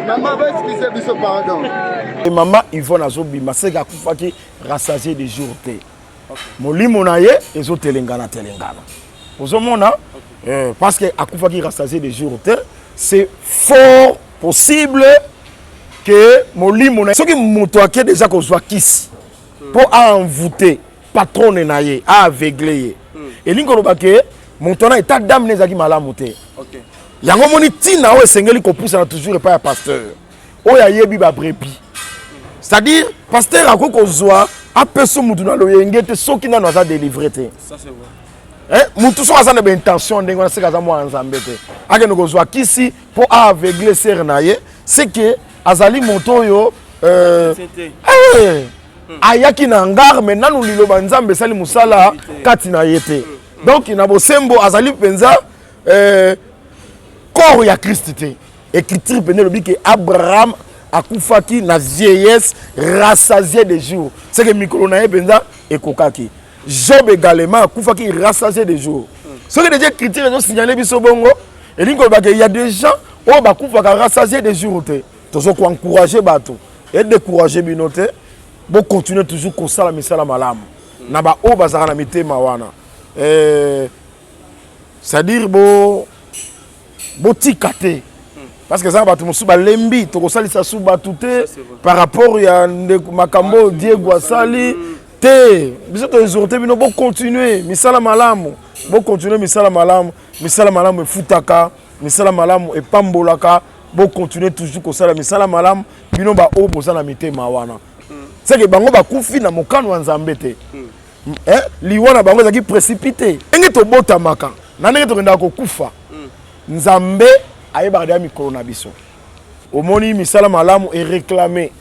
Mama ba excuse biso pardon. Et mama Yvonne azobima seke akufaki rassasier de jour te. Molimo na ye ezotelengana telengana. Ozomona euh, parce que akufaki rassasier de jour te, c'est fort possible que molimo na soki moto ake deja kozwa kisi mpo a envoûter patrone na ye a aveugle ye hmm. elingi koloba ke moto wana etat dame ne ezalaki malamu te yango omoni ntina oyo esengeli kopusana toujours epai ya pasteur oyo ayebi babrebis c'est-à-dire pasteur akoki kozwa apesa motu na loyenge te soki nano aza délivre te eh, motu soki aza na baintention ndenge wana seke aza mwana nzambe te akende kozwa kisi mpo aaveugle sere na ye seke azali moto oyo euh, eh, hmm. ayaki na hangar me nanu liloba nzambe esali mosala kati na ye te hmm. donc na bosembo azali mpenza euh, corps ya kristi te écriture mpenza elobi ke abraham akufaki na vieillesse rassasié de jour seke mikolo na ye mpenza ekokaki job également akufaki rassasié de jour hmm. soki deja écriture ezosignale biso bongo elingi koloba ke ya des gens oyo bakufaka rassasié de jour te tozo ko encourager bato e décourager bino te bo continuer toujours kosala misala malamu na ba oyo bazalaka na mitema wana eh, c'est-à-dire bo botika te parce que eza na bato mosusu balembi tokosalisa su bato te par rapport ya ndeko makambo oyo diego asali te biso toexorte bino bocontinue misala malamu bocontinue misala malamu misala malamu efutaka misala malamu epambolaka bo continuer toujours kosala misala malamu bino ba oyo boza na mitema wana mm. seke bango bakufi na mokano ya nzambe te mm. eh, liwa na bango ezalaki précipité ndenge tobotamaka na ndenge tokendaka kokufa mm. nzambe ayebaka deya mikolo na biso omoni misala malamu ereklame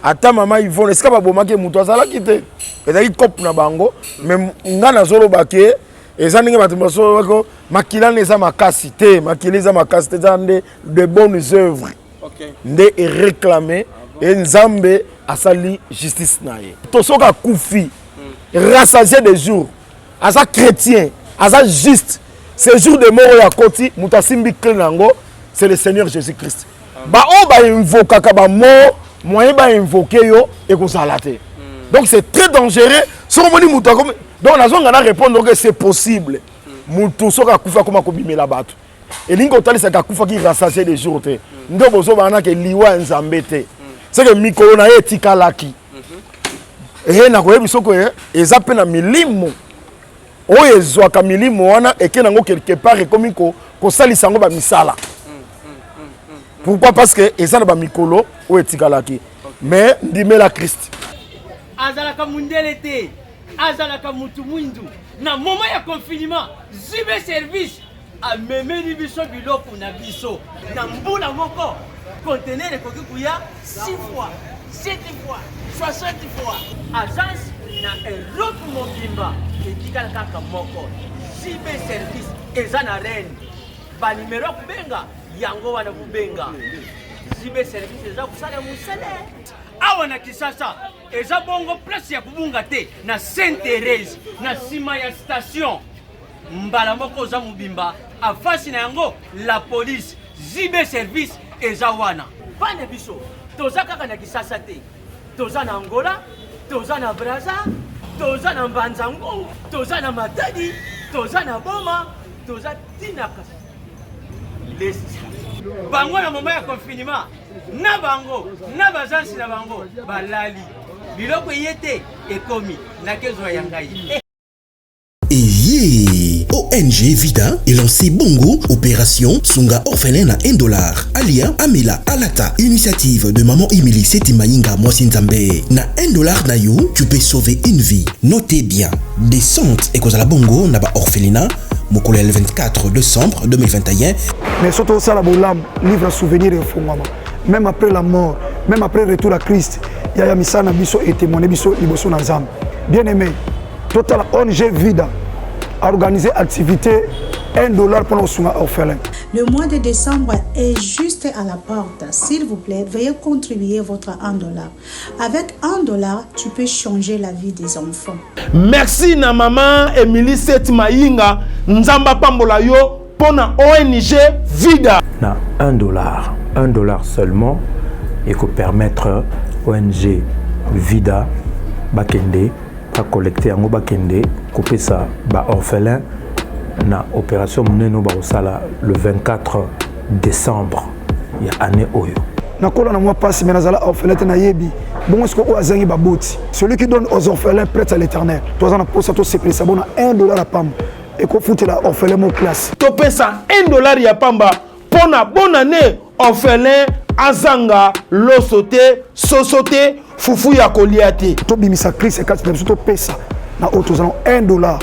ata mama Yvonne esika babomaki moto azalaki te ezalaki cope na bango me ngai nazoloba ke eza ndenge bato basolobako makila nde eza makasi te makila eza makasi te eza nde de bonnes œuvres okay. nde eréclame ah e nzambe asali justice na ye to soki akufi hmm. rassasié de jour aza chrétien aza juste ce jour de mort oyo akoti moto asimbi clé na yango c'est le seigneur jésus christ baoyo bainvokaka bamort moyen bainvoke yo ekozala te hmm. donc c'est très dangereux soki omoni moto akomi donc nazonga na répondre que c'est possible moto soki akufi akoma kobimela bato elingi kotalisaka akufaki rassasié de jour te hmm. nde bozobana ke liwa ya nzambe te seke mikolo na ye etikalaki eye nakoyebi soko eza mpe na milimo oyo ezwaka milimo wana eke nango quelque part ekomi kosalisa yango bamisala pourquoi parce que eza na bamikolo oyo etikalaki mais ndimela christ azalaka mundele te azalaka mutu mwindu na moment ya confinement zibe service amemeli biso biloko na biso na mbula moko conteneur ekoki koya 6 fois 7 fois 60 fois agence na europe mobimba etikala kaka moko jb service eza na reine banimero ya kobenga yango wana kobenga jb service eza kosala mosala awa na kisasa eza bongo place ya kobunga te na sainte therese na nsima ya station mbala moko oza mobimba afasi na yango la police JB service eza wana bana biso toza kaka na kisasa te toza na angola toza na braza toza na mbanza ngungu toza na matadi toza na boma toza ntina lesti bango na moma ya confinement na bango na bazansi na bango balali biloko eye te ekomi nakezwa ya ngai Eye ONG Vida elancé bongo opération Sunga orphelin na 1 dollar. Alia amela alata initiative de maman Emily Seti Mayinga mwasi Nzambe. Na 1 dollar na yo, tu peux sauver une vie. Notez bien, descente ekozala bongo na ba orphelinat mokolo ya le 24 décembre 2021. Mais soki tosala bolamu, livre souvenir efongwama même après la mort, même après retour à Christ, yaya misala na biso etémoigne biso liboso na Nzambe. Bien aimé, Total ONG Vida a organisé activité 1 dollar pour kosunga orphelin. Le mois de décembre est juste à la porte. S'il vous plaît, veuillez contribuer votre 1 dollar. Avec 1 dollar, tu peux changer la vie des enfants. Merci na maman Emilie Seti Mayinga, Nzamba pambola yo. mpo na ONG Vida. Na 1 dollar, 1 dollar seulement eko permettre ONG Vida bakende ba collecter yango bakende kopesa ba orphelins na opération monene oyo bakosala le 24 décembre ya année oyo. Nakola na mwa pasi mais nazala orphelin te, nayebi bongo sikoyo oyo azangi baboti. Celui qui donne aux orphelins prête à l'Éternel. Toza na posa tosepelisa bona 1 dollar ya pamba ekofutela orphelin mo classe. Topesa 1 dollar ya pamba mpo na bonne année orphelin azanga loso te, soso te, fufu ya kolia te. Tobimisa Christ kati na biso, topesa na oyo tozala 1 dollar.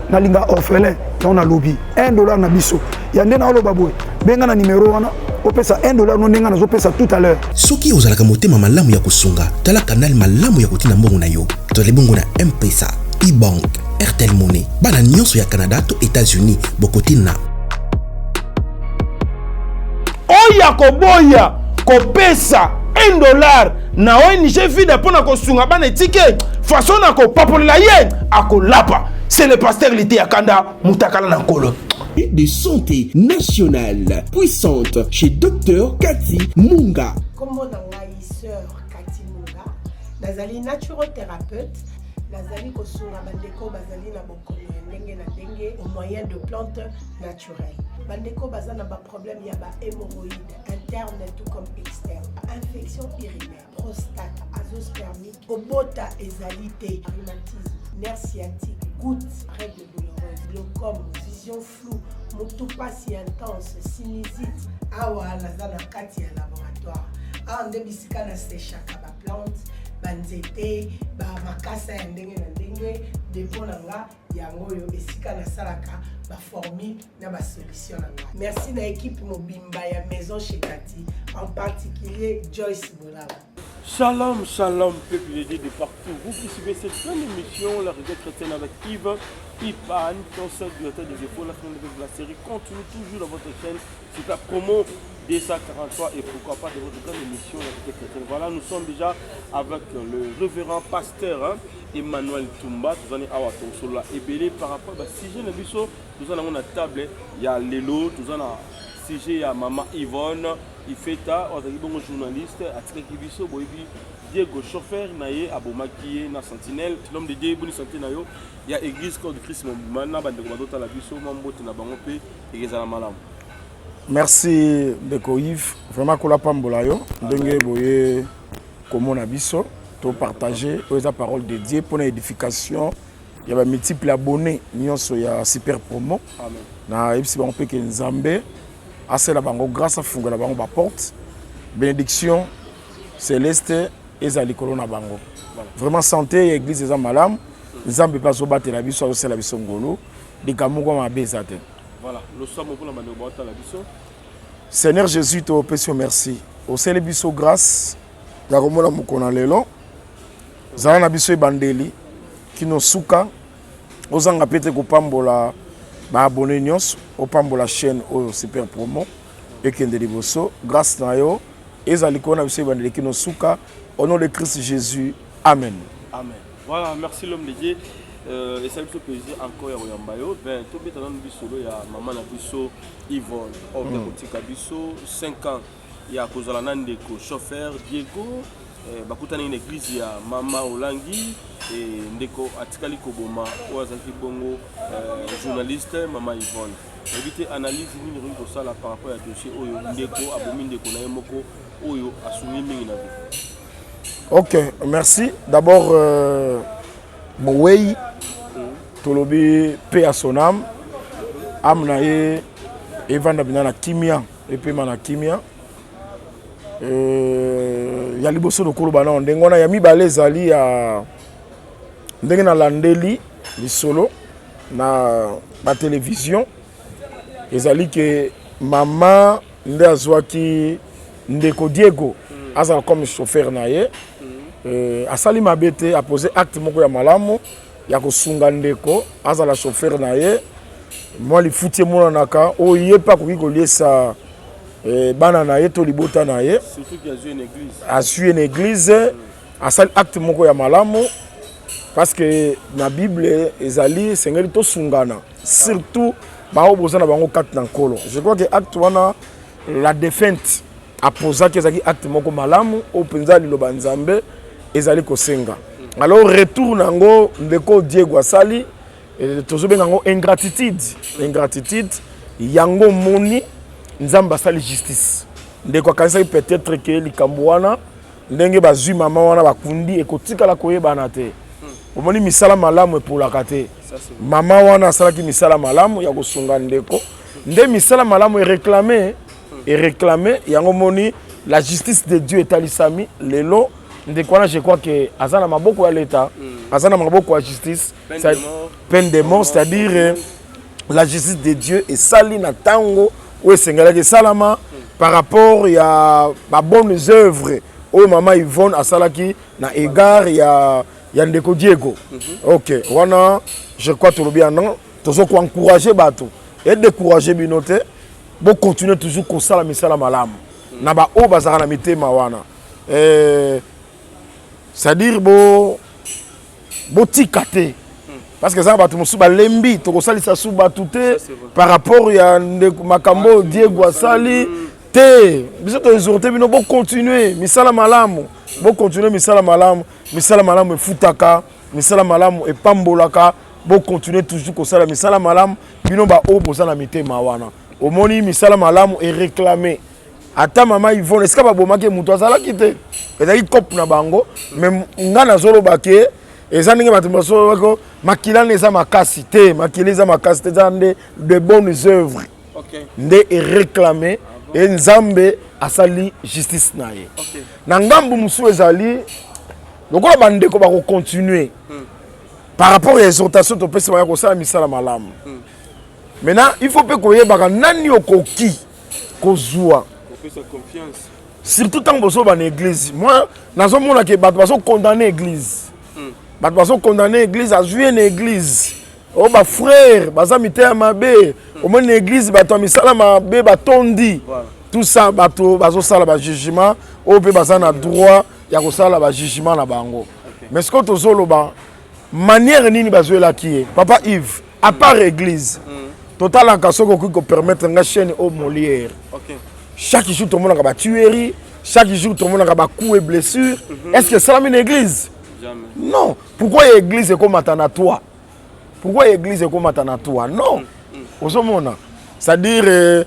Nalinga orphelin yango nalobi 1 dollar na biso ya nde naoloba boye, benga na numero wana opesa 1 dollar no ndenge nazopesa tout à l'heure. Soki ozalaka motema malamu ya kosunga, tala canal malamu ya kotinda mbongo na yo. Tozali bongo na M-Pesa, e-bank, Airtel Money. Bana nyonso ya Canada to États-Unis bokotinda. Oyo akoboya kopesa 1 dollar na ONG Vida mpo na kosunga bana etike, façon na kopapolela ye akolapa. C'est le pasteur Liteya Kanda Mutakala na Nkolo. De santé nationale puissante chez Docteur Cathy Munga. Kombo na ngai sœur Cathy Munga, nazali naturothérapeute, nazali kosunga bandeko bazali na bokono ya ndenge na ndenge au moyen de plantes naturelles. Bandeko baza na ba problème ya ba hémorroïdes interne tout comme externe, infection urinaire, prostate, azoospermique, kobota ezali te, rhumatisme, nerf sciatique, goutte, règle douloureuse, glaucome, vision floue, mutu pasi intense, sinusite. Awa naza na kati ya laboratoire, awa nde bisika na sechaka ba plante, ba nzete, ba makasa ya ndenge na ndenge. Depot na nga yango oyo, esika nasalaka ba formule na ba solution na nga. Merci na équipe mobimba ya Maison chez Cathy, en particulier Joyce Bolaba. Shalom, shalom, peuple de Dieu de partout. Vous qui suivez cette grande émission, La Rigueur Chrétienne avec Yves Ipan, conseil directeur des épaules, la fin de la série continue toujours dans votre chaîne Super Promo 243 et pourquoi pas de votre grande émission, La Rigueur Chrétienne. Voilà, nous sommes déjà avec le révérend pasteur, hein, Emmanuel Tumba. Nous allons awa tosolola ebele par rapport à sujet na biso. Nous allons na table ya lelo, nous allons sujet ya maman Yvonne Ifeta, azalaki bongo journaliste, atikaki biso boyebi Diego chauffeur na ye abomaki ye na Sentinelle. L'homme de Dieu, boni santé na yo ya église Corps de Christ mobima na bandeko bazotala biso, mwa mbote na bango mpe ekezala malamu. Merci ndeko Yves, vraiment kola pambola yo ndenge boye komona biso to partager oyo eza parole de Dieu mpona édification ya ba multiple abonnés nyonso ya Super Promo. Na yebisi bango mpe ke Nzambe asala bango grâce, afungola bango ba porte bénédiction céleste eza likolo na bango. Vraiment santé ya église eza malamu, Nzambe mpe azobatela biso, azosala biso ngolu, likambo moko mabe eza te. Voilà, losambo mpona bandeko baotala biso. Seigneur Jésus, topesi yo merci, osali biso grâce ya komona mokolo na lelo. Zala na biso ebandeli kino suka, ozanga mpe te kopambola baabone nyonso, opambola chaîne oyo Super Promo ekende liboso. Grâce na yo ezala likolo na biso ebandeli kino suka, au nom de Christ Jésus, amen. Amen. Voilà, merci l'homme de Dieu. Esali biso plaisir encore ya koyamba yo. Ben, tobeta nanu bisolo ya mama na biso Yvonne oyo kotika biso 5 ans ya kozala na ndeko chauffeur Diego. Bakutani na église ya mama Olangi e ndeko atikali koboma oyo azalaki bongo journaliste mama Yvonne. Nayebi te analyse nini okoki kosala par rapport ya dossier oyo, ndeko abomi ndeko na ye moko oyo asungi mingi na vie. Ok, merci. D'abord, mowei tolobi paix à son âme, âme na ye evanda mpena na kimia, epema na kimia. Ya liboso lokoloba nao ndenge wana, ya mibale ezali ya ndenge nalandeli lisolo na batelevizio, ezali ke mama nde azwaki ndeko Diego azala comme chauffeur na ye. Asali mabe te, apose acte moko ya malamu ya kosunga ndeko azala chauffeur na ye. Mwa lifuti emonanaka oyo ye mpe akoki koliesa bana na ye to libota na ye, azwi na église. Asali acte moko ya malamu parce que na Bible ezali esengeli tosungana, surtout. Baoyo boza na bango kati na Nkolo. Je crois que acte wana la defunte apozaki ezalaki acte moko malamu oyo mpenza liloba Nzambe ezali kosenga. Alors retour na yango ndeko Diego asali eh, tozobenga yango ingratitude. Ingratitude yango omoni Nzambe asali justice. Ndeko akanisaki peut-être que likambo wana ndenge bazwi mama wana bakundi ekotikala koyebana te. Omoni misala malamu epolaka te. Mama wana asalaki misala malamu ya kosunga ndeko, nde misala malamu ereklame ereklame yango moni la justice de Dieu etalisami lelo. Ndeko wana je crois que aza na maboko ya l'État, aza na maboko ya justice, peine de mort, c'est-à-dire euh, la justice de Dieu esali na ntango oyo esengelaki esalama par rapport ya ba bonnes œuvres oyo mama Yvonne asalaki na égard ya ya ndeko Diego. Mm -hmm. Ok, wana je crois tolobi ya non, tozo ko encourager bato et décourager bino te, bo continuer toujours kosala misala malamu mm -hmm. na ba oyo bazalaka na mitema wana eh, c'est-à-dire bo botika te parce que eza bato mosusu balembi tokosalisa su bato te par rapport ya ndeko makambo oyo Diego asali te. Biso toexhorte bino bocontinue misala malamu, bocontinue misala malamu. Misala malamu efutaka, misala malamu epambolaka. Bocontinue toujours kosala misala malamu bino baoyo boza na mitema wana. Omoni misala malamu ereklame. Ata mama Yvonne esika babomaki moto azalaki te, ezalaki cope na bango. Mais nga nazoloba ke eza ndenge bato basolobako makila nde eza makasi te, makila eza makasi te, eza nde de bonnes œuvres nde ereklame e Nzambe asali justice na ye. Na ngambu mosusu ezali lokola bandeko bakocontinue par rapport ya exhortation topesi baya kosala misala malamu. Maintenant il faut mpe koyebaka nani okoki kozwa surtout ntango bozoba na église. Moi nazomona ke bato bazokondamne église, bato bazokondamne église, azwi ye na église oyo bafrère baza miteya mabe, omoni na église bato ya misala mabe batondi, tout ça. Bato bazosala bajugement oyo mpe baza na droit ya kosala bajugement na bango. Mais sikoyo tozoloba manière nini bazwelaki ye papa Yves à part église. Totalaka soki okoki kopermettre nga chaîne oyo Molière. Chaque jour tomonaka batuerie, chaque jour tomonaka bacoups et blessure. Est ce que esalami na église? Non. Pourquoi église ekomata na toi? Pourquoi église ekomata na toi? Non, ozomona, c'est-à-dire euh,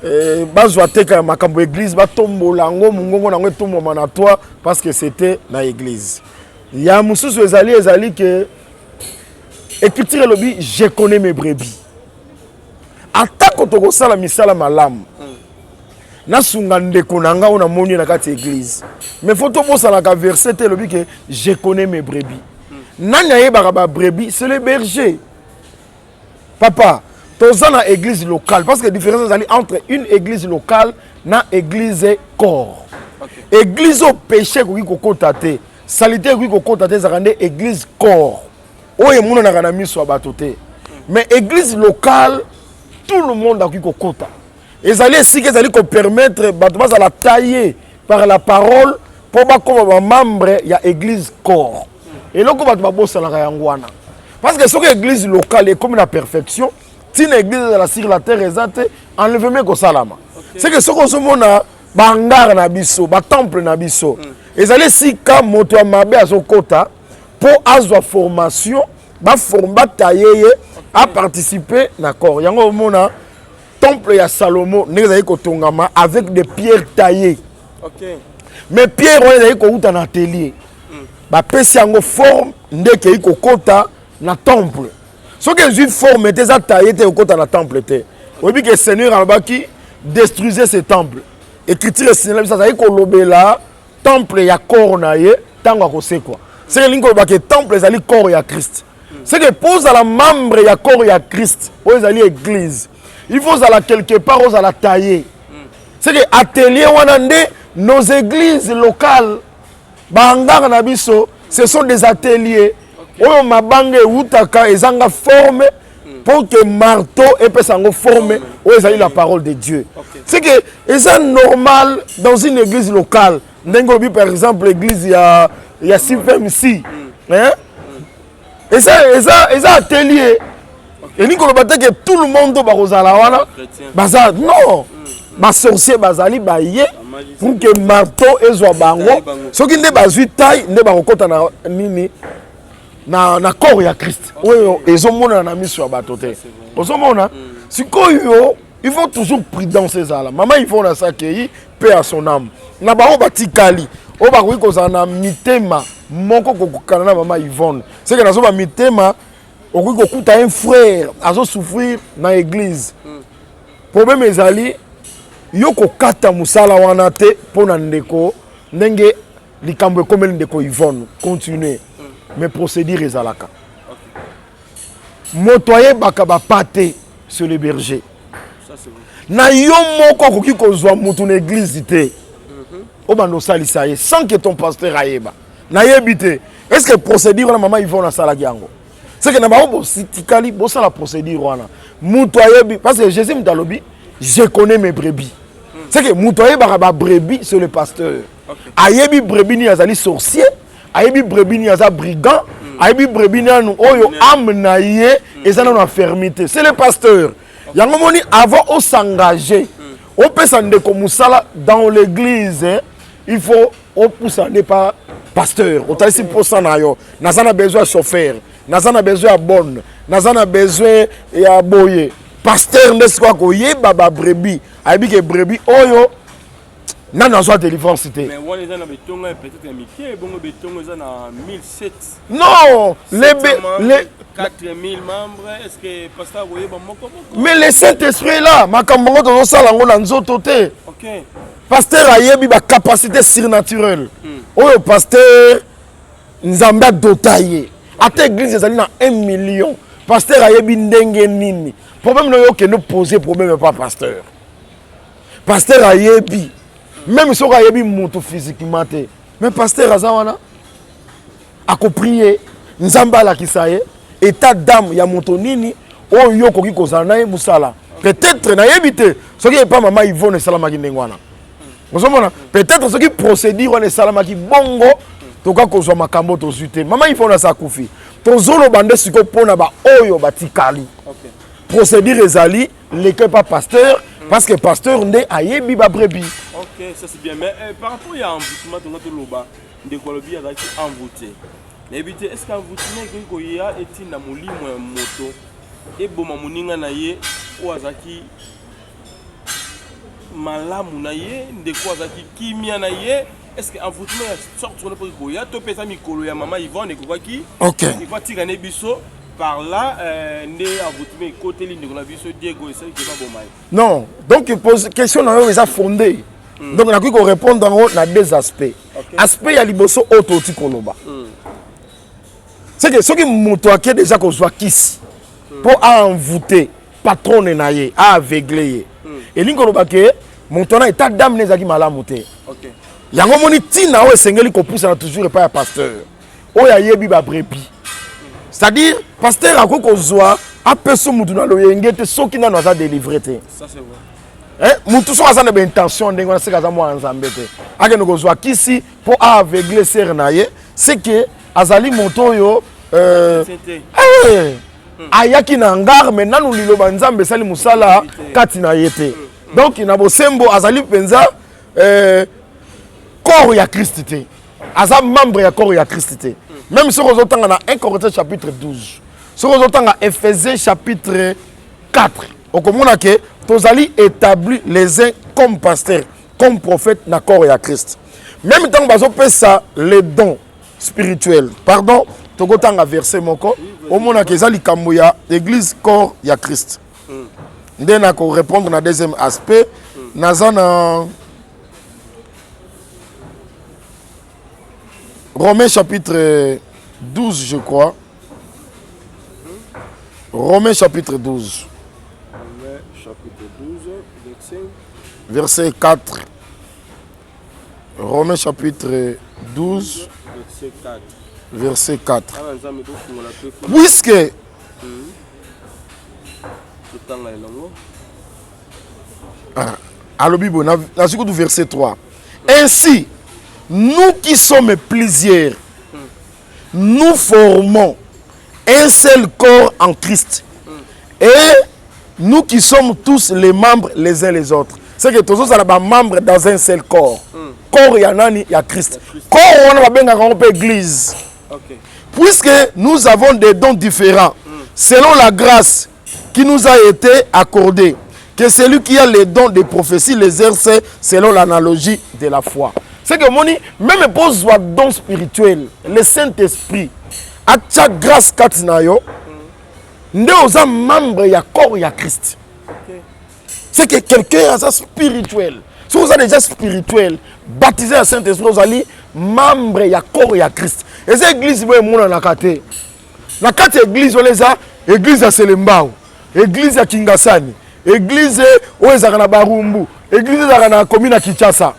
euh, bazwa teka ya makambo église, batombola yango, mongongo na yango etombwama na toi parce que c'était na église. Ya mosusu ezali ezali ke écriture elobi je connais mes brebis. Atako tokosala misala malamu, nasunga ndeko na nga oyo namoni ye na kati ya église, mais faut tobosanaka verset te elobi ke je connais mes brebis. Nani ayebaka babrebis? C'est le berger. Papa, toza na église locale parce que différence ezali entre une église locale na église corps. Église oyo péché ekoki kokota te, saleté ekoki kokota te, ezalaka nde église corps oyo emonanaka na miso ya bato te. Mais église locale, tout le monde akoki kokota. Ezali esika ezali kopermettre bato bazala taillé par la parole mpo bakoma bamembre ya église corps. Eloko bato babosanaka yango wana, parce que soki église locale ekomi na perfection, ntina église ezala sur la terre eza te, enlèvement ekosalama. C'est que soki ozomona bahangars na biso, batemple na biso, ezali esika moto ya mabe azokota mpo azwa formation, baforme, bataye ye aparticipe na corps. Yango omona temple ya Salomo ndenge ezali kotongama avec des pierres taillées. Mais pierre wana ezali kouta na atelier, bapesi yango forme nde ekei kokota na temple. Soki ezwi forme te, eza taille te, ekokota na temple te. Oyebi ke Seigneur alobaki détruisez ce temple. Écriture esignala biso azali kolobela temple ya corps na ye ntango akosekwa. Seke elingi koloba ke temple ezali corps ya Christ. Seke mpo ozala membre ya corps ya Christ oyo ezali église, il faut ozala quelque part, ozala taillé. Seke atelier wana nde nos églises locales, bahangars na biso, ce sont des ateliers oyo mabanga ewutaka ezanga forme pour que marteau epesa yango forme oyo ezali la parole de Dieu. C'est que eza normal dans une église locale, ndenge olobi par exemple église ya CFMC, hein? Eza atelier. Elingi koloba te ke tout le monde bakozala wana baza non. Basorcier bazali baye pour que marteau ezwa bango. Soki nde bazwi taille nde bakokota na nini na corps ya Christ oyo ezomonana na miso ya bato te. Ozomona sikoyo il faut toujours prudence ezala. Mama Yvonne asakei paix à son âme. Na bango batikali oyo bakoki kozala na mitema moko kokokana na mama Yvonne. C'est que nazoba mitema okoki kokuta un frère azo souffrir na église. Problème ezali yo kokata mosala wana te mpo na ndeko ndenge likambo ekomeli ndeko Yvonne continuer. Mais procédure ezalaka. Moto ayebaka ba pate sur le berger. Na yo moko okoki kozwa moto na église te. Obanda osalisa ye sans que ton pasteur ayeba. Nayebi te. Est-ce que procédure wana mama Yvonne asalaki yango? C'est que na bango bositikali bosala procédure wana. Moto ayebi parce que Jésus moto alobi je connais mes brebis. C'est que moto ayebaka ba brebis c'est le pasteur. Ayebi brebis ni azali sorcier, ayebi brebis ni aza brigand, ayebi brebis ni anu oyo âme na ye eza nanu affermité. C'est le pasteur. Yango moni avant o s'engager, opesa ndeko musala dans l'église, il faut opusa nde pa pasteur. Otalisi posa na yo, naza na besoin ya chauffeur, naza na besoin ya bonne, naza na besoin ya boye. Pasteur nde sikoyo akoyeba ba brebis, ayebi ke brebis oyo nani azwa délivrance te. Mais wana eza na betonga ya peut-être ya mike, bongo betonga eza na 1700. Non, les les 4000 membres, est-ce que pasteur akoyeba moko moko? Mais le Saint-Esprit est là, makambo ngo tozosala ngo na nzoto te. Pasteur ayebi ba capacité surnaturelle. Oyo pasteur Nzambe adota ye. Ata église ezali na 1 million. Pasteur ayebi ndenge nini. Problème no yo kende poser problème pas pasteur. Pasteur ayebi même soki ayebi moto physiquement te. Mais pasteur aza wana akoprier Nzambe alakisa ye état d'âme ya moto nini oyo yo okoki kozala na ye mosala. Peut-être nayebi te soki epa mama Yvonne esalamaki ndenge wana. Ozomona peut-être soki procédure wana esalamaki bongo toka kozwa makambo tozwi te. Mama Yvonne aza akufi. Tozoloba nde sikoyo mpona ba oyo batikali. Procédure ezali leke pa pasteur parce que pasteur nde ayebi ba brebis. Ok, ça c'est bien. Mais par rapport à envoûtement, tonga toloba ndeko alobi azalaki envoûté. Nayebi te est-ce que envoûtement ekoki koya etinda molimo ya moto eboma moninga na ye oyo azalaki malamu na ye, ndeko azalaki kimia na ye. Est-ce que envoûtement ya sorte wana mpo koya to mpe eza mikolo ya mama Yvonne ekokaki ekotika ne biso par là nde envoûtement ekoteli ndeko na biso Diego esali ke baboma ye? Non, donc pose question na yo eza fondée. Donc nakoki korépondre yango na deux aspects. Aspect ya liboso oyo toti koloba, c'est que soki moto ake déjà kozwa kisi mpo aenvoûter patronne na ye, aaveugle ye, elingi koloba ke moto wana état d'âme ne ezalaki malamu te. Yango omoni ntina oyo esengeli kopusana toujours epai ya pasteur oyo ayebi ba brebis. C'est-à-dire pasteur akoki kozwa apesa motu na loyenge te soki nano aza délivré te. Ça c'est vrai. Motu soki aza na baintention ndenge wana, seke aza mwana Nzambe te. Akende kozwa kisi mpo aaveugle sere na ye, seke azali moto oyo ayaki na hangar mais nanu liloba Nzambe esali mosala kati na ye te. Donc na bosembo azali mpenza corps ya Christ te, aza membre ya corps ya Christ te. Même soki ozotanga na 1 Corinthiens chapitre 12, soki ozotanga Ephésiens chapitre 4, okomona ke tozali établi les uns comme pasteur, comme prophète na corps ya Christ. Même ntango bazopesa les dons spirituels, pardon, tokotanga verset moko omonaka eza likambo ya église corps ya Christ. Nde na korépondre na deuxième aspect, naza na Romains chapitre 12, je crois. Romains chapitre 12. Romains chapitre 12, verset Verset 4. Romains chapitre 12, verset 4. Verset 4. Awa Nzambe tofungola mpe kuna. Puisque Totanga elongo. Ah, alobi boye nazwi kutu verset 3. Ainsi, nous qui sommes plusieurs, nous formons un seul corps en Christ. Et nous qui sommes tous les membres les uns les autres. C'est que tozozala ba membres dans un seul corps. Corps ya nani? Ya Christ. Corps wana babengaka yango mpe église. Okay. Puisque nous avons des dons différents, selon la grâce qui nous a été accordée, que celui qui a les dons de prophétie les exerce selon l'analogie de la foi. C'est que moni, même pour ozwa don spirituel, le Saint-Esprit atia grâce kati na yo, nde oza membre ya corps ya Christ. C'est que quelqu'un aza spirituel. Soki oza déjà spirituel, baptisé ya Saint-Esprit, ozali membre ya corps ya Christ. Eza église boye emonanaka te. Na kati ya église wana eza église ya Selembao, église ya Kingasani, église oyo ezalaka na Barumbu, église ezalaka na commune ya Kinshasa.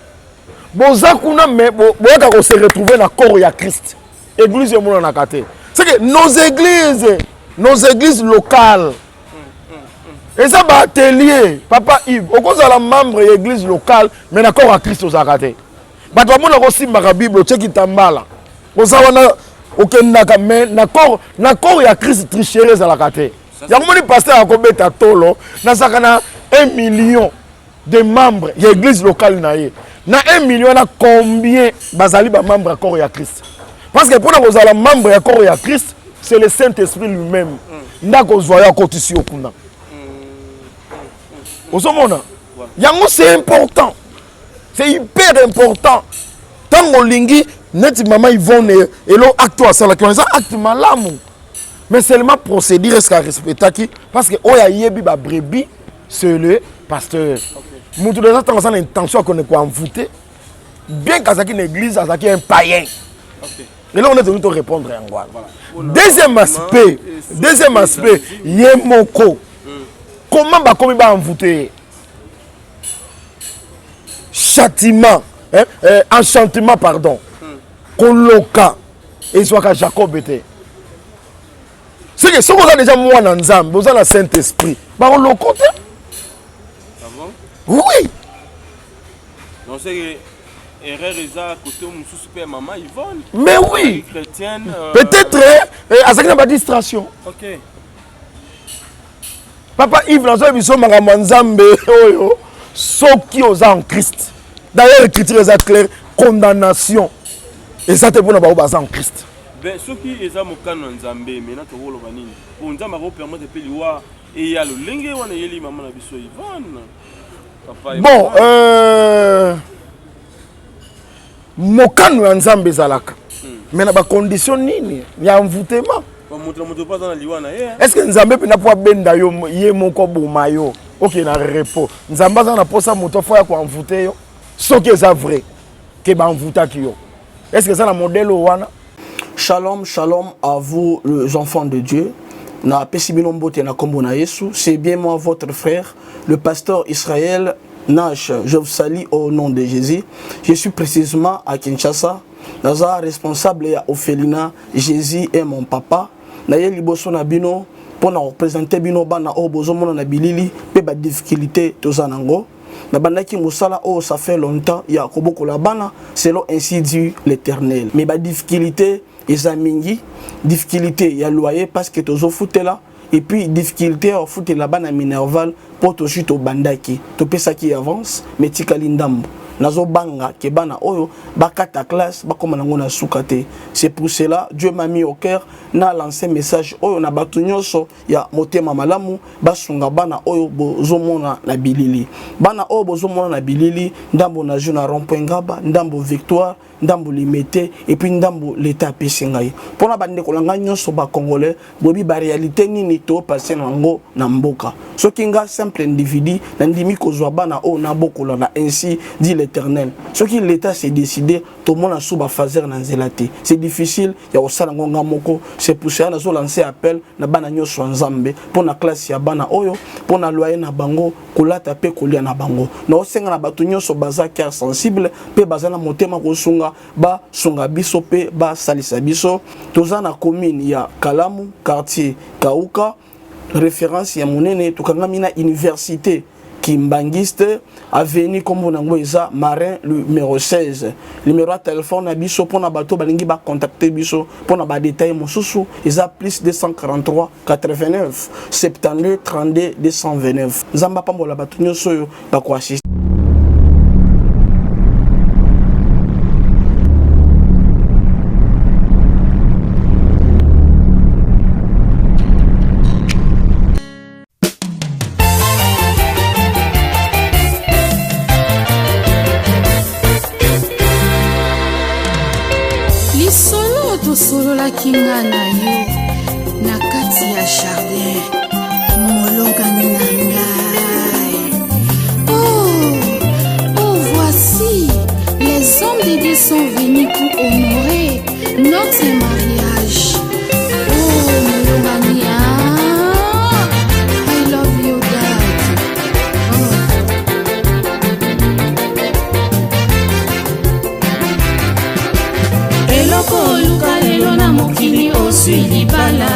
Boza kuna mais boyaka ko se retrouver na corps ya Christ. Église emonanaka te. C'est que nos églises, nos églises locales, eza ba atelier. Papa Yves, okozala membre ya église locale mais na corps ya Christ ozalaka te. Bato bamonaka osimbaka Bible, otie kitambala, oza wana okendaka, mais na corps ya Christ tricherie ezalaka te. Yango moni pasteur akobeta tolo, nazalaka na 1 million de membres ya église locale na ye. Na 1 million na combien bazali ba membre ya corps ya Christ? Parce que mpona kozala membre ya corps ya Christ, c'est le Saint-Esprit lui-même nde akozwa yo, akotisi yo kuna. Ozomona yango, c'est important, c'est hyper important. Ntango olingi neti mama Yvonne, elo acte oyo asalaki wana eza acte malamu, mais seulement procédure, est-ce arespectaki? Parce que oyo ayebi babrebis, c'est le pasteur. Moto deja ntango aza na intention akende koenvoûter, bien qu'azalaki na église, azalaki un païen. Eloko nde tolingi torépondre yango wana. Deuxième aspect, deuxième aspect, ye moko, comment bakomi baenvoûter ye? Châtiment, hein, enchantement, pardon, koloka ezwaka Jacob te. Seke soki oza déjà mwana Nzambe, oza na Saint Esprit, bakoloko te. Ah bon? Oui. Donc c'est que erreur eza côté mosusu mpe ya mama Yvonne. Mais oui. Chrétienne. Peut-être azalaki na badistraction. Papa Yves, nazoyebi biso makambo ya Nzambe oyo. Soki oza en Christ, d'ailleurs écriture eza claire, condamnation eza te mpona bango baza en Christ. Ben, soki eza mokano ya Nzambe, maintenant tokoloba nini? Po Nzambe akopermettre mpe liwa eya lolenge wana eyeli mama na biso Yvonne, papa. Bon, mokano ya Nzambe ezalaka, mais na bacondition nini ya envoûtement? Moto na moto mpo aza na liwa na ye. Est ce que Nzambe mpena mpo abenda yo, ye moko boma yo, okende na repos, Nzambe aza na mposa moto afo ya koenvoûter yo? Soki eza vrai ke baenvoûtaki yo, est ce que eza na modèle oyo wana? Shalom, shalom à vous les enfants de Dieu. Na pesi bino mbote na kombo na Yesu. C'est bien moi, votre frère, le pasteur Israël Nash. Je vous salue au nom de Jésus. Je suis précisément à Kinshasa. Naza responsable ya orphelinat Jésus est mon papa. Na ye liboso na bino pour na représenter bino bana oyo bozomona na bilili pe ba difficulté toza nango. Nabandaki mosala oyo ça fait longtemps ya kobokola bana selon ainsi dit l'Éternel, mais badifficulté eza mingi. Difficulté ya loyer parce que tozofutela, et puis difficulté ya kofutela bana minerval mpo tozwi, tobandaki, topesaki avance mais tikali ndambo. Nazobanga ke bana oyo bakata classe, bakóma nango na suka te. C'est pour cela Dieu m'a mis au cœur na lancer message oyo na bato nyonso ya motema malamu, basunga bana oyo bozomona na bilili. Bana oyo bozomona na bilili, ndambo nazwi na rond-point Ngaba, ndambo Victoire, ndambo Limete, et puis ndambo leta apesi ngai. Mpona bandeko na ngai nyonso bacongolais, boyebi baréalité nini topase nango na mboka. Soki nga simple individu nandimi kozwa bana oyo nabokola na ainsi dit l'Éternel, soki l'État s'est décidé, tomona su bafaser na nzela te. C'est difficile ya kosala yango nga moko. C'est pour cela nazolancer appel na bana nyonso ya Nzambe mpo na classe ya bana oyo, mpo na loyer na bango, kolata mpe kolia na bango. Naosenga na bato nyonso baza cœur sensible mpe baza na motema kosunga, basunga biso mpe basalisa biso. Toza na commune ya Kalamu, quartier Kauka, référence ya monene. Tokangami na université. Kimbanguiste avenue kombo na yango eza Marin numero 16. Numero ya telefone na biso mpona bato balingi ba contacter biso mpona ba detail mosusu eza plus 243 89 72 32 229. Nzambe apambola bato nyonso oyo bakoassiste. Lisolo tosololaki nga na yo na kati ya jardin molongani na ngai. Oh, oh voici les hommes de Dieu sont venus pour honorer notre mariage. Oh molongani ah, I love you dad. Oh. Eloko oluka lelo na mokili ozwi libala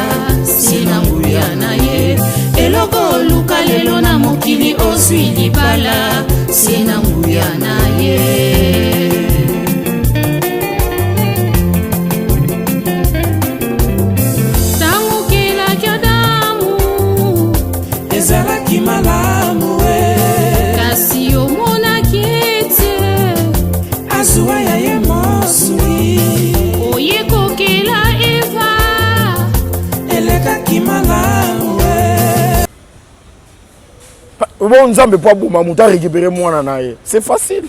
se na nguya na ye eloko oluka lelo na mokili ozwi libala se na nguya na ye ntango okelaki adamu ezalaki malamu e kasi omonaki ete azuwa ya ye mosuni oye kokela eva elekaki malamu e Bon Nzambe po aboma moto a récupérer mwana na ye. C'est facile.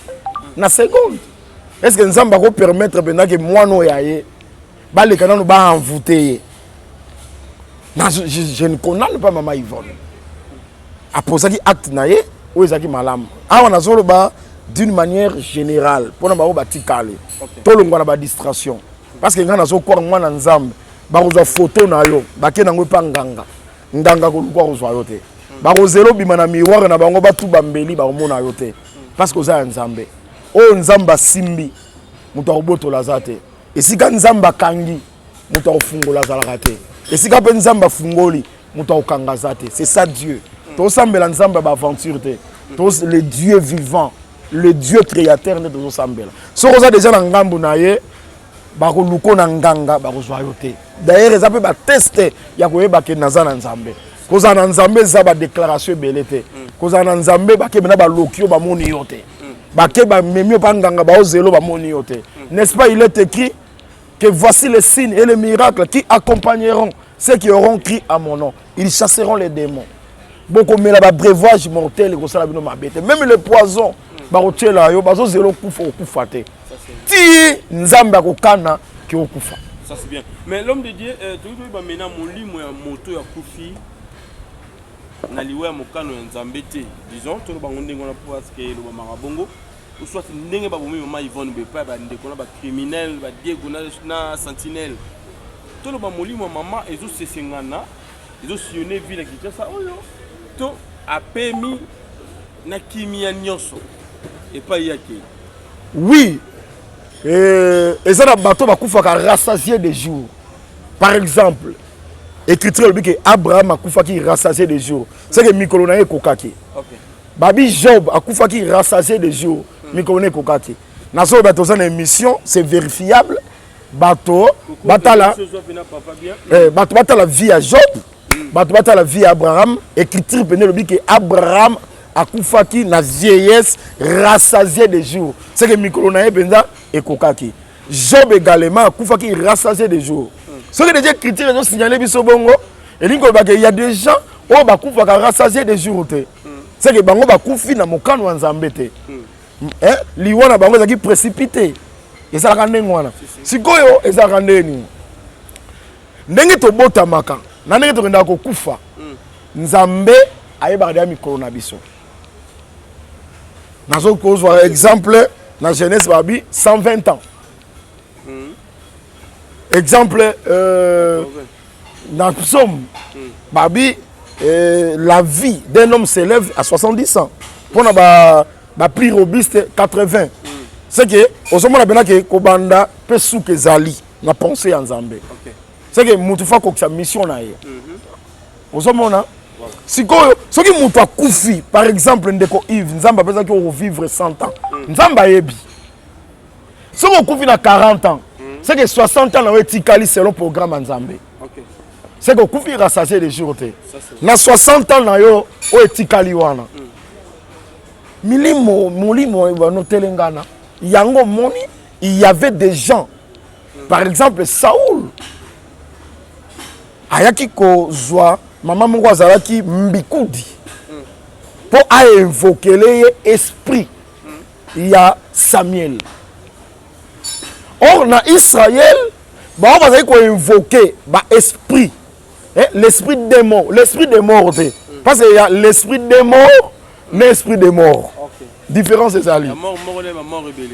Na seconde. Est-ce que Nzambe ako permettre mpenza ke mwana oyo ya ye baleka nano ba envoûter ye? Na, je, je, je ne condamne pas mama Yvonne. Aposaki acte na ye oyo ezalaki malamu. Awa nazoloba d'une manière générale mpona bango batikali. Tolongwa na ba distraction. Parce que ngai nazokwaka mwana Nzambe bakozwa photo na yo bake nango epa nganga. Nganga akoluka kozwa yo te. Bakozela obima na miroir na bango batuba mbeli bakomona yo te. Parce que oza ya Nzambe. Oyo Nzambe asimbi moto akobotola aza te. Esika Nzambe akangi moto akofungola azalaka te. Esika mpe Nzambe afungoli moto akokanga aza te. C'est ça Dieu. Tosambela Nzambe ya ba aventure te. Tos le Dieu vivant, le Dieu créateur nde tozosambela. Soki oza deja na ngambo na ye bakoluko na nganga bakozwa yo te. D'ailleurs eza mpe ba test ya koyeba ke naza na Nzambe. Kozala na Nzambe eza ba déclaration ebele te. Kozala na Nzambe bakebe na baloki yo bamoni yo te. Bake bamemi yo pa nganga baozelo bamoni yo te. N'est-ce pas, il est écrit que voici les signes et les miracles qui accompagneront ceux qui auront crié à mon nom. Ils chasseront les démons. Bokomela ba breuvage mortel ekosala bino mabe te. Même le poison bakotiela yo bazozela okufa okufa te. Ti Nzambe akokana ke okufa. Ça c'est bien. Mais l'homme de Dieu, euh, toyebi toyeba mena molimo ya moto ya kufi na liwa ya mokano ya Nzambe te. Disons toloba ngo ndenge wana po parce que elobamaka bongo. Ou soit ndenge babomi mama Yvonne boye epai ya bandeko na ba criminels ba Diego na, na Sentinelle. Toloba molimo ya mama ezosesengana ezosillonne ville ya Kinshasa oyo to apemi na kimia nyonso epai ye akei. Oui, euh, eza na bato bakufaka rassasié de jour. Par exemple, écriture elobi ke Abraham akufaki rassasié de jour. C'est que mikolo na ye ekokaki. Okay. Babi Job akufaki rassasié de jour. Mikolo na ye ekokaki. Nazoloba toza na émission, c'est vérifiable. Bato batala eh, bato batala vie ya Job, bato batala vie ya Abraham. Écriture pene elobi ke Abraham akufaki na vieillesse rassasié de jour. C'est que mikolo na ye mpenza ekokaki. Job également akufaki rassasié de jour. Soki déjà écriture ezo signaler biso bongo, elingi koloba ke il y a des gens oyo bakufaka rassasié de jour te. C'est que bango bakufi na mokano ya Nzambe te. Eh, liwa na bango ezalaki précipité. Ezalaka ndenge wana. Sikoyo ezalaka ndenge nini? Ndenge tobotamaka na ndenge tokendaka kokufa, Nzambe ayebaka deja mikolo na biso. Nazo kozwa exemple na jeunesse babi 120 ans. Exemple euh, na psaume babi euh, la vie d'un homme s'élève à 70 ans. Pona ba ba plus robuste 80. C'est que ozomona bena ke kobanda pe suka ezali na pensée ya Nzambe. Okay. C'est que mutu fa kokisa mission na ye. Ozomona? Sikoyo soki moto akufi par exemple ndeko Yves, Nzambe apesaki okovivre 100 ans, Nzambe ayebi soki okufi na 40 ans, c'est que 60 ans na yo etikali selon programme ya Nzambe. C'est que okufi rassasié de jour te. Na 60 ans na yo oyo etikali wana, milimo molimo banotelengana yango. Omoni, il y avait des gens, par exemple Saoul ayaki kozwa mama moko azalaki mbikudi mpo ainvokele ye esprit ya Samuel. Or na Israël, bango bazali koinvoke baesprit, eh, l'esprit des morts, l'esprit des morts te, parce que ya l'esprit des morts na esprit des morts, différence ezali.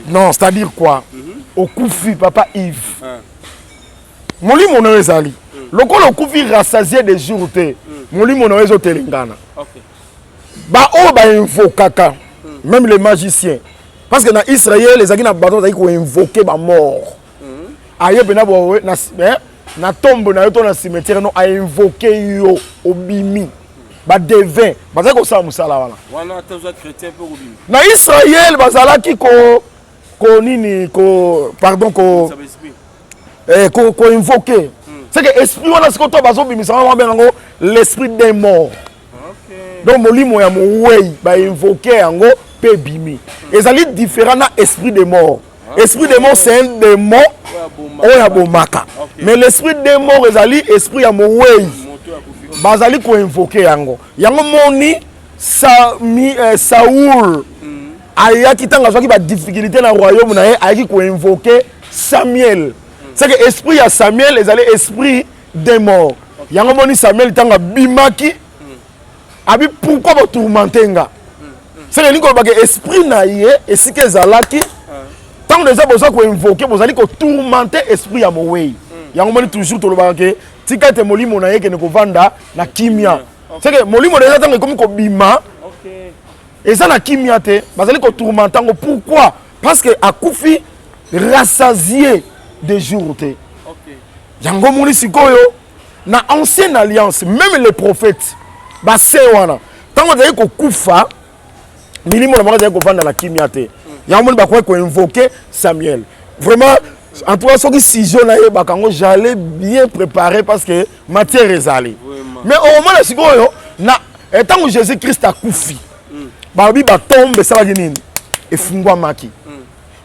Non, c'est à dire quoi? Okufi, papa Yves, molimo na yo ezali lokola okufi rassasié de jour te, molimo na yo ezotelengana. Baoyo bainvokaka, même les magiciens, parce que na Israël ezalaki na bato bazalaki koinvoke bamort. Aye mpena boye na tombe na yo to na cimetière, no ainvoke yo, obimi. Badevin bazalaki kosala mosala wana. Na Israël bazalaki ko ko nini, ko, pardon, ko koinvoke ko c'est que esprit wana sikoyo to bazobimisa wana, babenga yango l'esprit des morts. Donc molimo ya mowei, bainvoke yango mpe ebimi. Ezali différent na esprit de mort. Esprit de mort, c'est un démon oyo abomaka, mais l'esprit de mort ezali esprit ya mowei, bazali koinvoke yango. Yango moni Saoul ayaki, ntango azwaki badifficulté na royaume na ye, ayaki koinvoke Samuel. C'est que esprit ya Samuel ezali esprit des morts. Yango moni Samuel ntango abimaki, abi: "Pourquoi botourmente nga?" C'est que elingi kolobaka esprit na ye esika ezalaki. Ntango deja boza koinvoke, bozali kotourmente esprit ya mowei. Yango moni toujours tolobaka ke tika ete molimo na ye ekende kovanda na kimia. C'est que molimo deja ntango ekomi kobima, eza na kimia te, bazali kotourmente yango. Pourquoi? Parce que akufi rassasié de jour te. Yango moni sikoyo na ancienne alliance, même les prophètes base wana, ntango azali kokufa, milimo na bango azali kovanda na kimia te. Yango moni bakoki koinvoke Samuel. Vraiment, en tout cas, soki sujet nayebaka yango, j'allais bien préparer, parce que matière ezali. Mais okomona sikoyo na ntango Jésus Christ akufi, balobi batombe esalaki nini? Efungwamaki.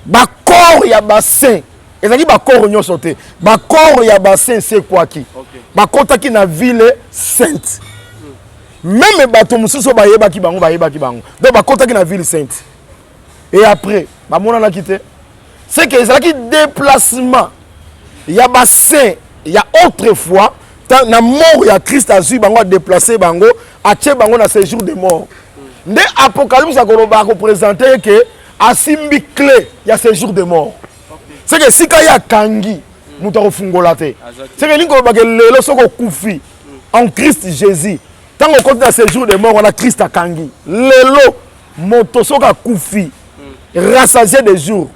Bacorps ya basaint ezalaki, bacorps nyonso te, bacorps ya basaint esekwaki, bakɔtaki na ville sainte. Même bato mosusu oyo bayebaki bango, bayebaki bango. Donc bakɔtaki na ville sainte et après bamonanaki te. C'est que ezalaki déplacement ya basaint ya autrefois. Na mort ya Christ, azwi bango, adéplace bango, atie bango na séjour de mort. Nde Apocalypse akoloba, akoprésente ke asimbi clé ya séjour de mort. C'est que esika ye akangi, moto akofungola te. C'est que elingi kolobake lelo soki okufi en Christ Jésus, ntango okoti na séjour de mort wana, Christ akangi. Lelo moto soki akufi rassasié de jour,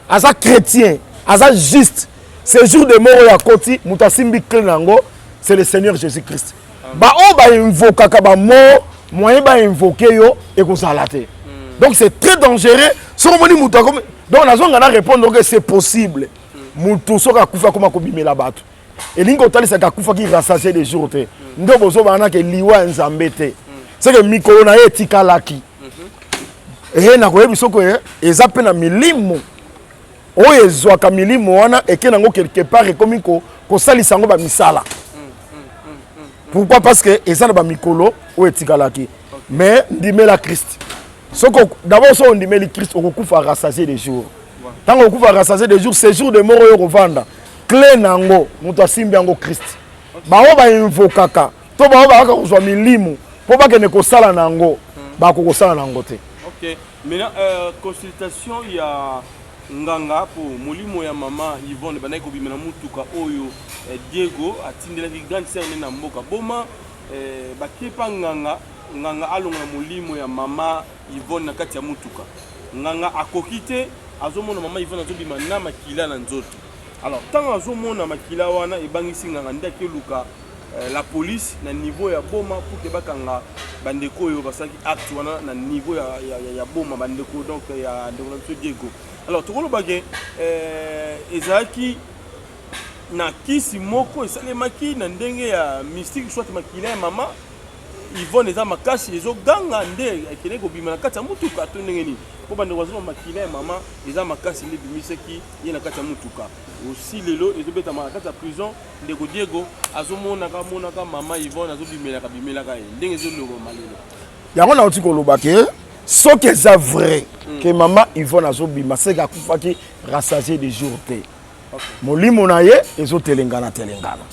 aza chrétien, aza juste, séjour de mort oyo akoti, moto asimbi clé na yango, c'est le Seigneur Jésus Christ. Baoyo bainvokaka bamort, moyen bainvoke yo ekozala te. Donc c'est très dangereux soki omoni moto akomi. Donc nazonga na répondre que c'est possible, moto soki akufi akoma kobimela bato, elingi kotalisaka akufaki rassasié de jour te. Nde bozobana ke liwa ya Nzambe te, c'est que mikolo na ye etikalaki. Eye nakoyebi soki eza mpe na milimo oyo ezwaka milimo wana, eke nango quelque part, ekomi kosalisa yango bamisala. Pourquoi? Parce que eza na bamikolo oyo etikalaki. Mais ndimela Christ. Soki d'abord soki ondimeli Christ, okokufa rassasié de jour. Ntango okokufa rassasié de jour, séjour de mort oyo okovanda, clé na yango, moto asimbi yango, Christ. Bango bainvokaka to bango bakaka kozwa milimo mpo bakende kosala na yango, bakoki kosala na yango te. Ok, maintenant consultation ya nganga mpo molimo ya mama Yvonne bandaki kobima na mutuka oyo Diego atindelaki grande sœur nde na mboka Boma. Bakepa nganga, nganga alongola molimo ya mama Yvonne na kati ya mutuka. Nganga akoki te, azomona mama Yvonne azobima na makila na nzoto. Alors ntango azomona makila wana, ebangisi nganga, nde akeluka. euh, la police na niveau ya Boma pour que bakanga bandeko oyo basalaki acte wana na niveau ya, ya, ya, ya Boma bandeko donc ya ndeko na biso Diego. Alors tokoloba ke euh, ezalaki na kisi moko esalemaki na ndenge ya mystique soit makila ya mama Yvonne eza makasi ezoganga nde ekendeki kobima na kati ya motuka to ndenge nini mpo bandeko bazoloba makila ya mama eza makasi nde ebimisaki ye na kati ya motuka osi lelo ezobetama na kati ya prison ndeko Diego azomonaka monaka mama Yvonne azobimelaka bimelaka ye ndenge ezolobama lelo yango nauti koloba ke soki eza vrai mm. ke mama Yvonne azobima seke akufaki rassasier de jour te molimo na ye ezotelengana telengana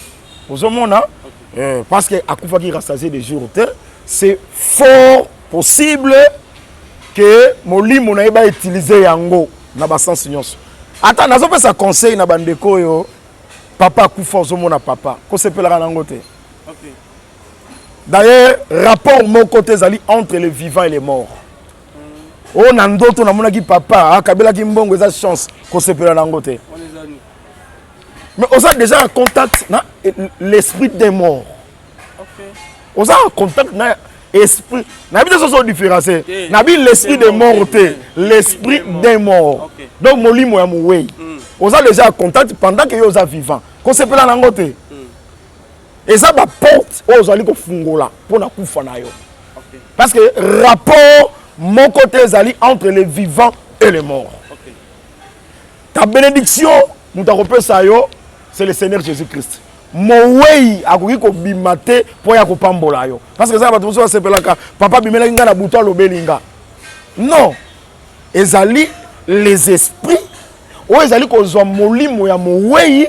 ozomona okay. eh, parce que akufaki rassasier de jour te c'est fort possible ke molimo na ye bautilize yango na basense nyonso ata nazopesa conseil na bandeko oyo papa akufa ozomona papa kosepelaka nango te okay. d'ailleurs rapport moko te ezali entre le vivant et le mort oyo na ndoto namonaki papa akabelaki mbongo eza chance kosepela na yango te mais oza déjà en contact na l'esprit des morts oza en contact na esprit nayebi te soki odifférencie nabi l'esprit de mort te l'esprit des morts donc molimo ya mowei hmm. oza déjà en contact pendant que yo oza vivant kosepela na yango te hmm. eza baporte oyo ozali kofungola mpo na kufa na yo parce que rapport moko te ezali entre le vivant et le mort okay. ta bénédiction moto akopesa yo c'est le seigneur jésus christ mowei akoki kobima te mpo ya kopambola yo parce que eza na bato mosusu basepelaka papa abimelaki ngai na butu alobeli nga non ezali les esprits oyo ezali kozwa molimo ya mowei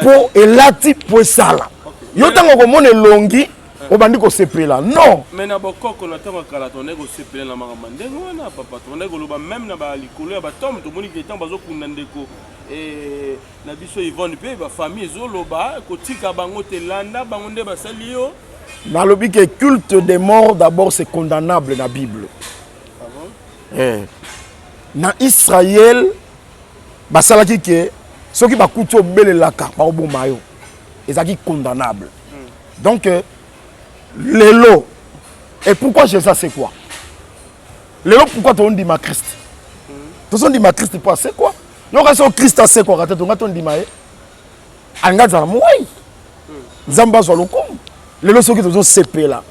mpo elati mpo esala yo ntango okomona elongi eh. obandi kosepela non mais na bokoko na ntango ya kala tondaki kosepela na makambo ya ndenge wana papa tondaki koloba meme na balikolo ya batome tomoni ke ntango bazokunda ndeko eh, na biso Yvonne mpe bafamille ezoloba kotika bango te landa bango nde basali yo nalobi ke culte des morts d'abord c'est condamnable na bible ah bon? eh. na israël basalaki ke soki bakuti obelelaka bakoboma yo ezalaki condamnable mm. donc euh, lelo et pourquoi jésus asekwa lelo pourquoi tondima christ mm. tozondima christ mpo asekwa yoka soki christ asekwaka te tonga tondima ye alingi azala mowei mm. nzambe azwa lokumu lelo soki tozosepela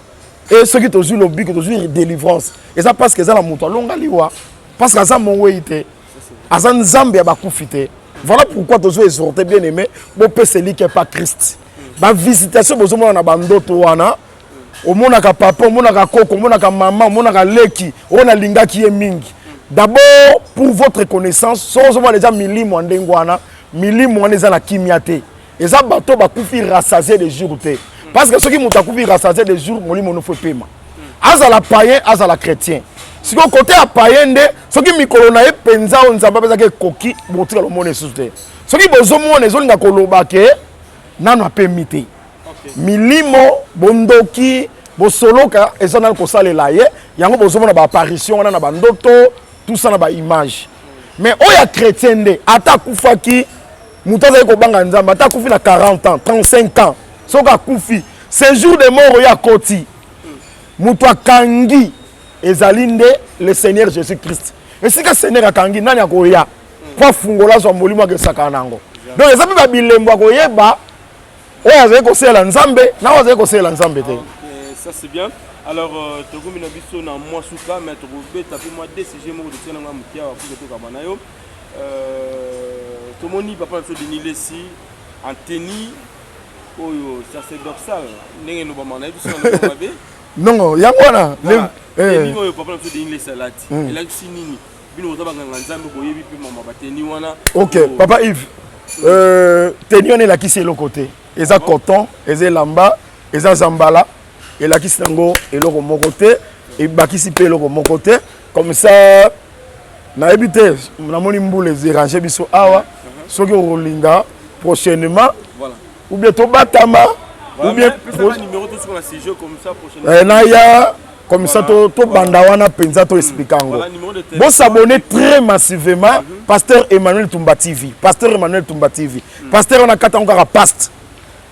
e soki tozwi lobiko tozwi délivrance eza parce que eza na moto alonga liwa parce que aza mowei te aza nzambe ya bakufi te voilà pourquoi tozo exhorte bien aimé bopesa elike pa christ bavisitation bozomona na bandoto wana omonaka papa omonaka koko omonaka mama omonaka leki oyo nalingaki ye mingi d'abord pour votre connaissance soki ozomona deja milimo ya ndenge wana milimo wana eza na kimia te eza bato bakufi rassasie de jour te parce que soki moto akufi rassasie de jour molimo nofo epema azala payen azala chrétien sikoyo kote ya payen nde soki mikolo na ye mpenza oyo nzambe apesaki ekoki bokotikala omona lisusu te soki bozomona ezolinga koloba ke nano apemi te milimo bondoki bosoloka eza nano kosalela ye yango bozomona baapparition wana na bandoto tout ça na baimage mais oyo ya chrétien nde ata akufaki moto azali kobanga nzambe ata akufi na 40 ans 35 ans soki akufi séjour de mort oyo akoti moto akangi ezali nde le seigneur jésus christ esika seigneur akangi nani akoya mpo afungola azwa molimo akesaka na yango donc eza mpe babilembo ya koyeba oyo azali kosalela nzambe na oyo azali kosalela nzambe te ça c'est bien alors euh, tokomi na biso na mwa suka mais tokobeta mpe mwa dcg moko totia nango ya moke awa puke tokaba na yo euh, tomoni papa na biso denis lesi anteni oyo sacerdotal ndenge elobama nayebi soki nalobi mabe non yango wana eh. oyo papa na biso denis lesi alati hmm. elakisi nini bino boza banganga nzambe boyebi mpe mama bateni wana ok papa yves euh, teni wana elakisi eloko te eza coton eza elamba eza zambala elakisi yango eloko moko te ebakisi mpe eloko moko te comme ça nayebi te namoni mbula ezerange biso awa mhm. soki okolinga prochainement ou bien tobatama ou bien eh, naya comme ça tobanda wana mpenza toexplika yango bosabonne très massivement mhm. pasteur emmanuel tumba tv pasteur emmanuel tumba tv mhm. pasteur wana kata yango kaka paste.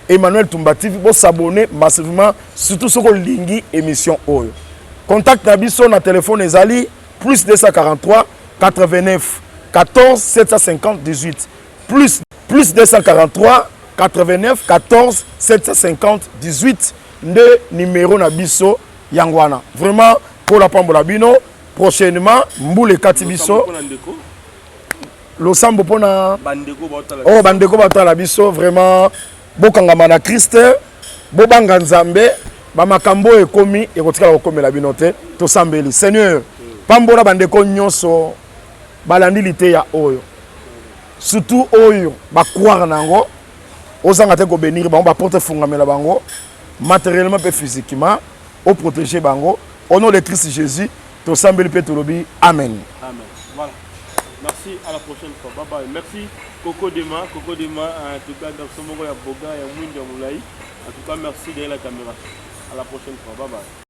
Emmanuel Tumba TV bo s'abonner massivement surtout soki olingi émission oyo. Contact na biso na téléphone ezali plus 243 89 14 750 18 plus plus 243 89 14 750 18 nde numéro na biso yango wana. Vraiment kola pambola bino prochainement mbula ekati biso losambo mpona oh bandeko batala biso vraiment bokangama na Christ bobanga Nzambe bamakambo oyo ekomi ekotikala kokomela bino te tosambeli Seigneur pambola bandeko nyonso balandi liteya oyo surtout oyo bacroire na yango ozanga te kobenir bango baporte efungamela bango materiellement mpe physiquement oprotege bango au nom de Christ Jésus tosambeli mpe tolobi amen. Amen. Voilà. Merci, à la prochaine fois. Bye bye. Merci Coco Dema, Coco Dema, en tout cas garçon moko ya boga ya mwindu ya molai. En tout cas, merci derrière la caméra. À la prochaine fois. Bye bye.